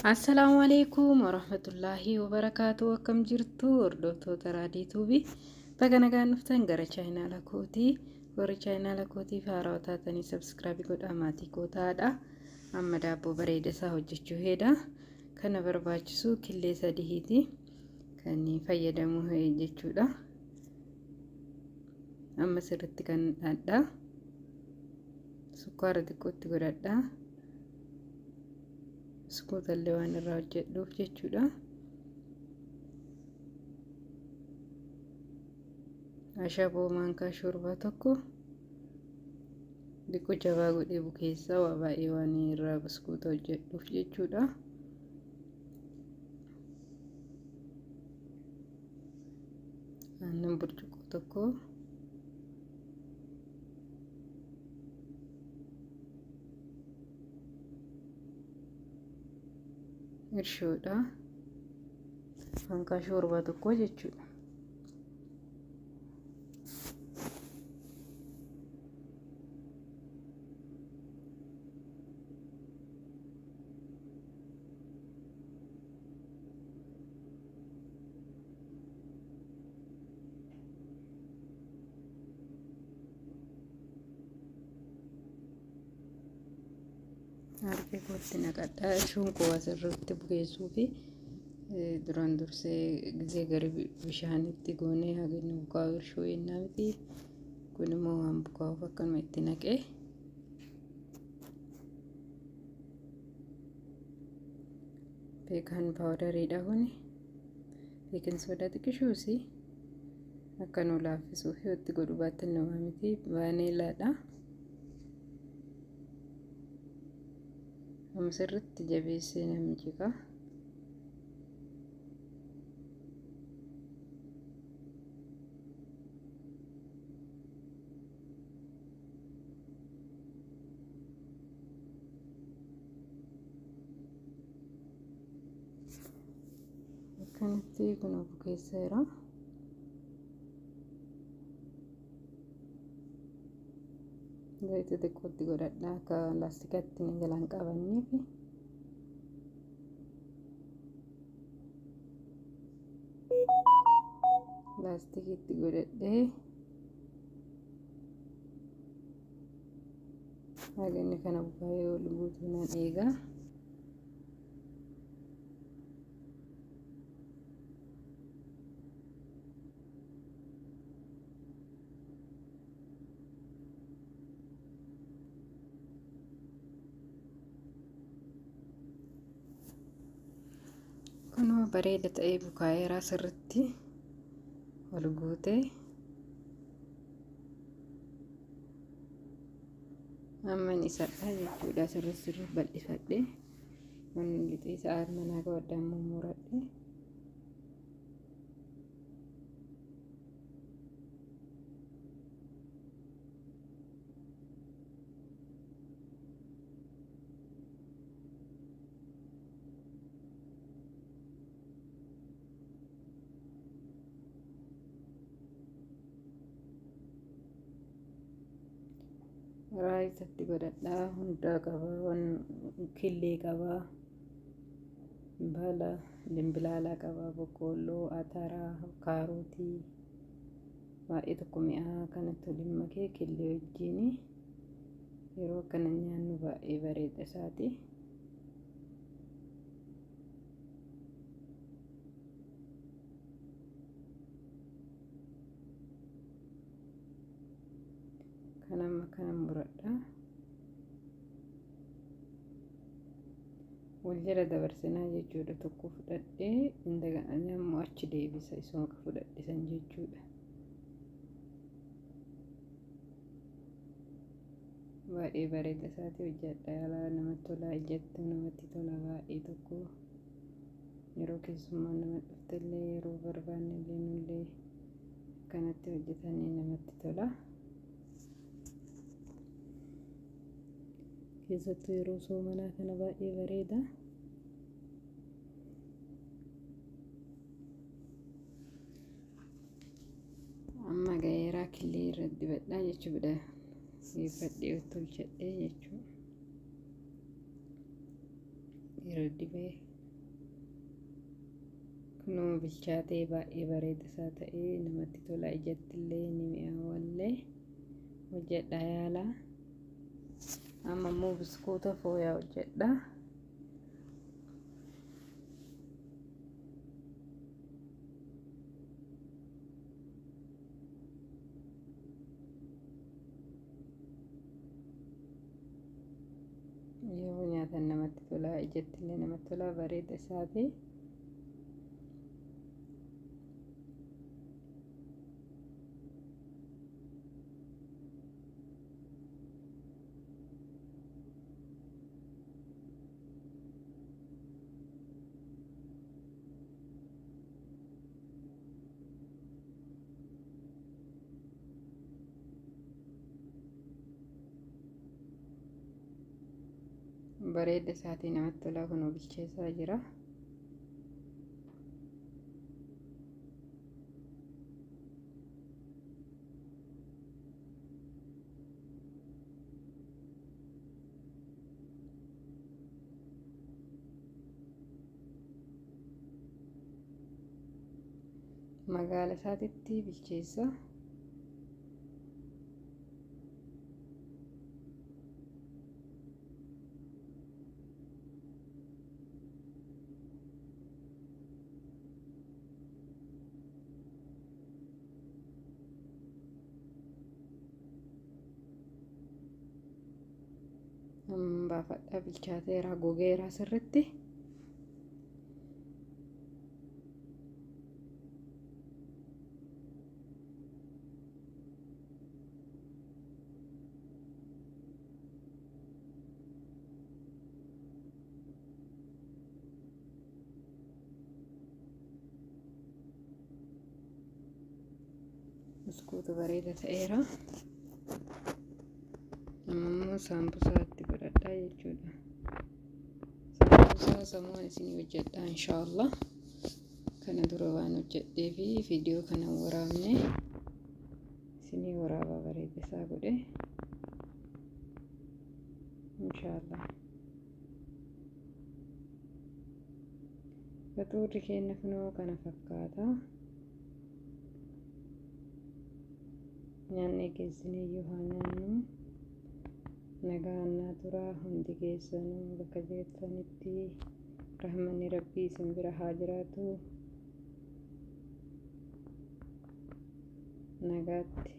Assalaamu alaikum warahmatullaahi wabarakaatu. Akkam jirtu hordoftoota Raadii Tuubii? Baga nagaan dhuftan gara chaayinaala kootii. Warri chaayinaala kootiif haarawaa taatanii subscribe godhaa, maatii koo ta'aadha. Amma daabboo bareeda isaa hojjechuu heeda. Kana barbaachisu killee sadiiti kan fayyadamu jechuudha. Amma sirriitti kan dhadhaa sukkaara xiqqootti godhadhaa. Buskuutallee waan irraa hojjedhuuf jechuudha. Ashaboo maankaa shorbaa tokko xiqqoo jabaa godhee bukeessaa, waa baay'ee waan irraa buskuuta hojjedhuuf jechuudha. Aannan burcuqqoo tokko, irshoodha maankaa shorbaa tokko jechuudha. Harka kootti naqadhaa. Irshoon koo asirratti bukeessuu fi duraan dursee gizee gara bishaanitti goonee haga inni bukaa'u irshoo yennaa miti. Kun immoo waan bukaa'uuf akkanuma itti naqee. Baking powderiidha kuni. Baking soda xiqqishuusi akka nu laaffisuuf yoo itti godhu baattan nama miti. Vaaneelaadha. Amma sirriitti jabeessee namni ciqa. Akkanatti kun bukeesseera. Zayita xiqqootti godhadha akka laastikatti na jalaan qabanneef. Laastikiitti godhadhee haga inni kana bukaa'ee ol guutuu nan eega. Kunoo bareeda ta'ee bukaa'eera, sirritti ol guutee. Amman isadha jechuudha, sirritti sirritti bal'ifadhe. Wanni lixee sa'aat manaa qabadhaan mummuradhe. Raayisatti godhadhaa, hundaa qaba, waan killee qaba, baala dimbilaalaa qaba, boqqoolloo, ataraa, kaarotii, baay'ee tokko mi'aa kanatti waliin makee killee wajjin yeroo akkana nyaannu baay'ee bareeda isaati. Kan amma kana muradha. Wal jala dabarsinaa jechuudha. Tokko fudhadhee immoo achi deebisa isuma fudhadhe san jechuudha. Baay'ee bareeda isaati, hojjedha yaalaa, namatti tola, ijatti namatti tola baay'ee tokko. Yeroo keessummaan nama dhuftellee, yeroo barbaanne illee, nullee akkanatti hojjetanii namatti tola. Keessattuu yeroo soomanaa kana baay'ee bareeda. Amma gaheeraa, killee irra dibadhaa jechuudha. Geeffadhee tolchadhee jechuudha. Irra dibee. Kunoo bilchaatee baay'ee bareeda isaa ta'ee namatti tola, ijatti illee ni mi'aawallee. Hojjedha yaala. Amma immoo biskuuta fooyaa hojjedha. Yeroo nyaatan namatti tola, ijatti illee namatti tola, bareeda isaati. Bareeda isaatii namatti tola, kunoo bilcheessaa jira. Magaala isaatitti bilcheessa. Baafadhaa, bilchaateera, gogeera sirritti. Buskuuta bareeda ta'eera. Amma immoo saambusaa itti godhadhaa jechuudha. Saambusaa samuun isinii hojjedha inshaallah. Kana dura waan hojjedhee fi viidiyoo kana waraabne isinii waraabaa bareeda isaa godhe inshaallah. Faxuurri keenya kunoo kana fakkaata. Nyaanni geessineeyyuu haa nyaannu. Nagaan naa turaa hundi keessanuu bakka jirtanitti rahmanni rabbii isin bira haa jiraatu. Nagaatti.